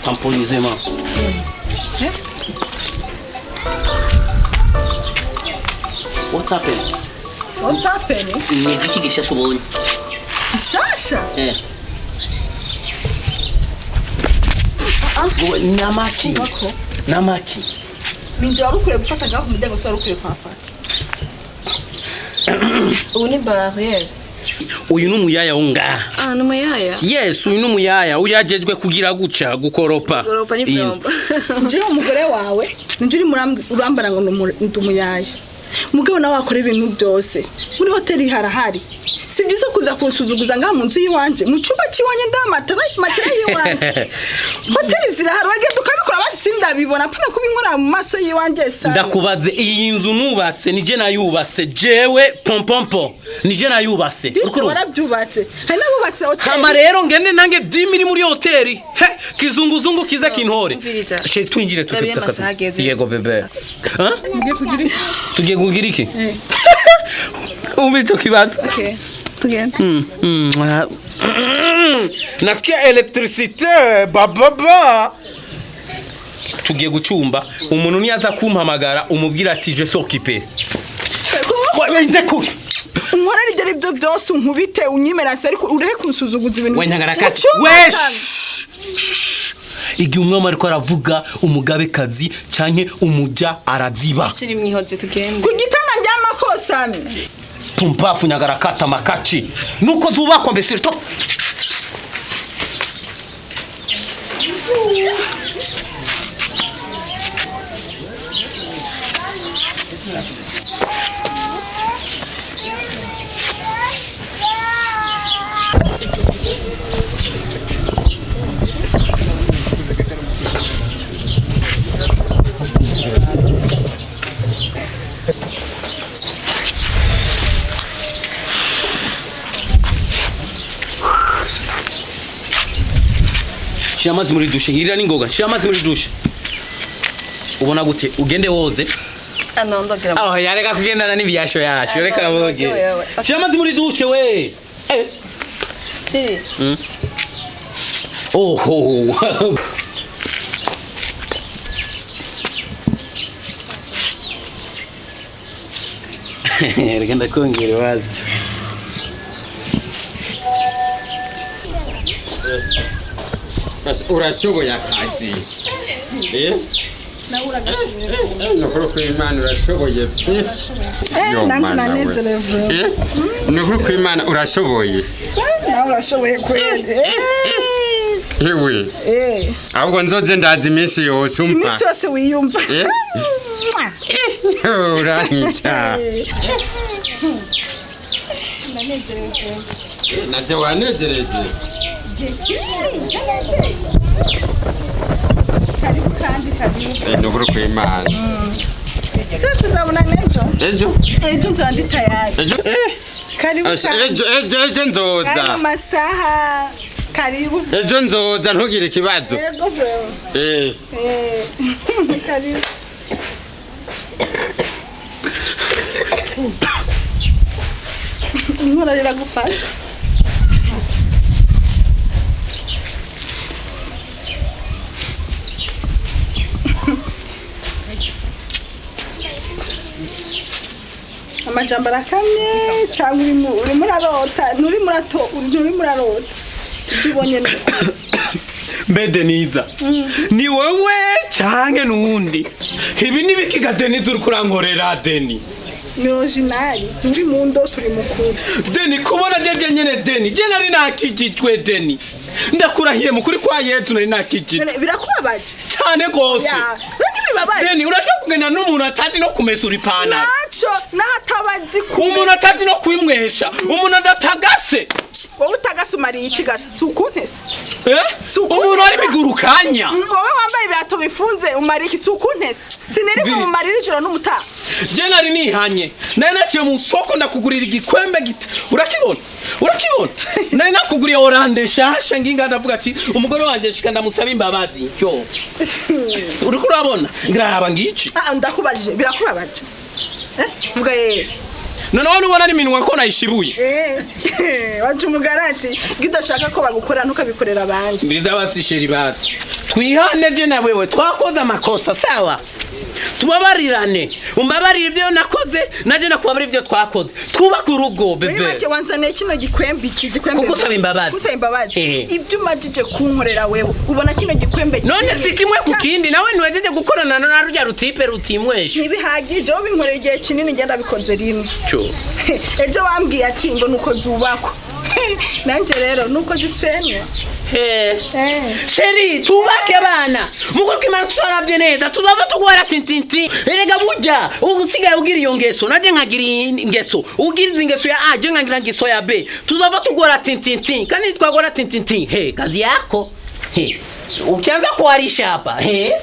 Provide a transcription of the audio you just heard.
Temporisement. What's happened? What's happening? Ni igiki gishasha ubonye? Gishasha? Eh. Wowe, Namaki. Ubako. Namaki. Ninjye wari ukwiye gufata ngaho ku muryango, si wari ukwiye kuhafata. Ubu ni barriere. Uyu ni umuyaya wo ngaha. Ah, ni umuyaya. Yes, uyu ni umuyaya. Uyu ajejwe kugira guca gukoropa. Gukoropa iyi nzu. n'ivyombo. Njyewe umugore wawe ninjye uri urambara ngo ndi umuyaya, mugabo nawe wakora ibintu byose muri hoteli harahari. Si byiza kuza kunsuzuguza ngaha mu nzu y'iwanje, mu cyumba cy'iwanjye, ndamatara matera y'iwanje. Hoteli zirahari, wagenda ukabikora basi, sindabibona pana kubinkora mu maso y'iwanje sa. Ndakubaze, iyi nzu nubatse nije nayubatse jewe pompompo, nije nayubatse. Uriko Ibyo urumva? Warabyubatse, hari n'abubatse hoteli. Hama rero ngende nange 10 000 muri hoteli, he kizunguzungu kiza kintore. Umviriza. She twinjire. Ndabiye amasaha ageze. Yego bébé. Ha? Mugiye kugira iki? Tugiye kugira iki? Umva icyo kibazo. Okay. Tugende. Ah. Nasikia électricité bababa. Tugiye gucumba, umuntu niyaza kumpamagara umubwira ati: "Je suis occupé." We ndekure. Unkorera ibyo ari byo byose, unkubite, unyimerase, ariko ureke kunsuzuguza ibintu We nyangarakati. Mu cyumba We cyane. Igihe umwami ariko aravuga, umugabekazi canke umuja araziba. Shiri mwihoze, tugende. Ku gitanda ndyamako, Sami. Pumbafu, nyagarakata makaci nuko zubakwa mbese to. Shira amazi muri douche, ngirira n'ingoga, shira amazi muri douche. Ubona gute? Ugende woze. Ah non, ndogera. Aho yareka kugendana n'ibyasho yasho, reka Ah, woge. yewe. Shira amazi muri douche we. Eh. Shiri. Oho. Reka ndakongera wazi. Urashoboye akazi. Eh? Ni ukuri kw'Imana urashoboye pe. Yo, Nanjye Mana we. nanezerewe. Eh? Ni ukuri kw'Imana urashoboye. Nawe urashoboye kweli. Yewe. Ahubwo nzoze ndaza iminsi yose umpa. Iminsi yose wiyumva. Eh? Uranyica. Navyo wanezereje. Igihe kinini ndanezerewe. Karibu kandi, karibu. Eh, ni ukuri kw'Imana. Se tuzabona n'ejo. Ejo? Ejo nzaba ndi tayari. Ejo? Eh. Karibu kandi. Ejo, ejo, ejo nzoza. Karibu masaha, karibu. Ejo nzoza, ntugire ikibazo. Yego bro. Eh. Eh, karibu. Inkorora iragufasha. Amajambo arakamye cyangwa urimo urarota? Nturimo urarota, ibyo ubonye ni ukuri. Mbe Deniza, ni wewe canke nuwundi? Ibi ni bikiga Deniza uriko urankorera, Deni? Ni original, nturi mu ndoto, uri mukuru. Deni, kubona jeje nyene, Deni, je nari nakijijwe, Deni, ndakurahiye mukuri kwa Yezu, nari nakijijwe. None birakubabaje? Cane gose. Ya, none ntibibabaje? Deni, urashobora kugenda n'umuntu atazi no kumesura ipantaro? Naco naho atabazi. Umuntu atazi no kwimwesha, umuntu adatagase. Wowe utagase umariye iki gasha? Si ukuntese? Eh? Si ukuntesa. Umuntu ari bigurukanya. Wowe wambaye ibirato bifunze umariye iki? Si ukuntese? Sinirika Biri. mu marira ijoro n'umutaha. Je nari nihanye, nari naciye mu soko ndakugurira igikwembe gita, urakibona, urakibona, nari nakuguriye orande nshasha nginga, ndavuga ati umugore wanje shika ndamusaba imbabazi. Yo, uriko urabona, ngraba ngici. Ah, ndakubajije, birakubabaje? Eh, vuga ye. Noneho nubona n'iminwa ko nayishibuye. Eh, waje umugaranti ngo udashaka ko bagukora ntukabikorera abandi. Mbiriza basi, chéri, basi. Twihane je na wewe, twakoze amakosa, sawa? Tubabarirane, umbabarire ibyo nakoze, naje nakubabarira ibyo twakoze, twubake urugo. Muri Bebe. make wanzaniye kino gikwembe, iki gikwembe Kugusaba imbabazi. Gusaba imbabazi. Eh. Ibyo umajije kunkorera wewe, ubona kino gikwembe None kimwe. si kimwe ku kindi? Nawe ntiwejeje gukorana na rurya rutipe rutimwesha. Ntibihagije, wowe binkorera igihe kinini, ngenda bikoze rimwe. Cyo. Ejo wambwiye ati ngo nuko zubakwa, nanjye rero nuko zisenywa. Eh. Eh. Chéri, tubake abana mukuru kimana, tusaravye neza tuzava tugwara tintinti. Erega burya usigaye ugira iyo ngeso, naje nkagira iyi ngeso, ugize ingeso ya A, je nkagira ingeso ya B, tuzava tugwara tintinti. Kandi twagwara tintinti, he, kazi yako, he, ukianza kuharisha hapa, he.